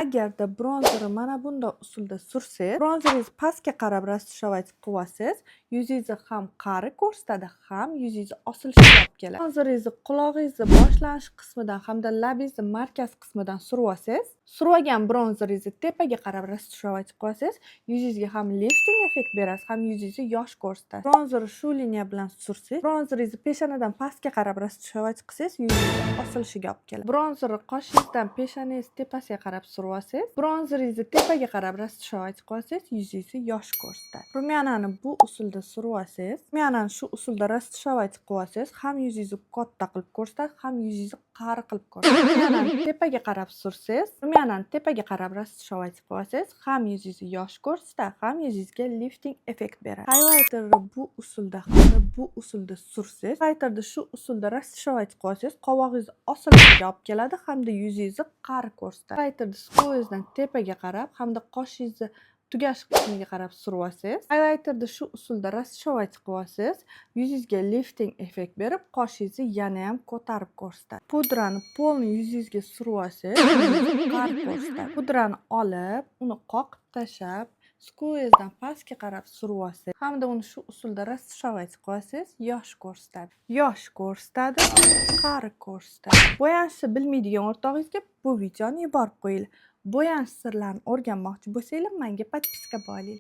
Agarda bronzerni mana bunday usulda sursangiz, bronzeringiz pastga qarab растушевать qilib olsangiz, yuzingizni ham qari ko'rsatadi, ham yuzingizni osilishiga olib keladi. Bronzeringizni qulog'ingizni boshlanish qismidan hamda labingizni markaz qismidan surib olsangiz, surib olgan bronzeringizni tepaga qarab растушевать qilib olsangiz, yuzingizga ham lifting effekt berasiz, ham yuzingizni yosh ko'rsatadi. Bronzerni shu liniya bilan sursangiz, bronzeringizni peshonadan pastga qarab растушевать qilsangiz, yuzingizni osilishiga olib keladi. Bronzerni qoshingizdan peshonangiz tepasiga qarab surib olsangiz, bronzeringizni tepaga qarab растушевать qilib olsangiz, yuzingizni yosh ko'rsatadi. Румяна ni bu usulda surib olsangiz, румяна ni shu usulda растушевать qilib olsangiz, ham yuzingizni katta qilib ko'rsatadi, ham yuzingizni qari qilib ko'rsatadi. Румяна ni tepaga qarab sursangiz, румяна ni tepaga qarab растушевать qilib olsangiz, ham yuzingizni yosh ko'rsatadi, ham yuzingizga lifting effekt beradi. Highlighterni bu usulda hamda bu usulda sursangiz, highlighterni shu usulda растушевать qilib olsangiz, qovog'ingizni osilishiga olib keladi hamda yuzingizni qari ko'rsatadi. Highlighterni скула ngizdan tepaga qarab hamda qoshingizni tugash qismiga qarab surib olsangiz, highlighterni shu usulda растушевать qilib olsangiz, yuzingizga lifting effekt berib, qoshingizni yanayam ko'tarib ko'rsatadi. Pudrani полный yuzingizga surib olsangiz, yuzingizni qari ko'rsatadi. Pudrani olib, uni qoqib tashlab, скула ngizdan pastga qarab surib olsangiz hamda uni shu usulda растушевать qilib olsangiz, yosh ko'rsatadi. Yosh ko'rsatadi, qari ko'rsatadi. Bo'yanishni bilmaydigan o'rtog'ingizga bu videoni yuborib qo'yinglar. Bo'yanish sirlarini o'rganmoqchi bo'lsanglar, menga подписка bo'linglar.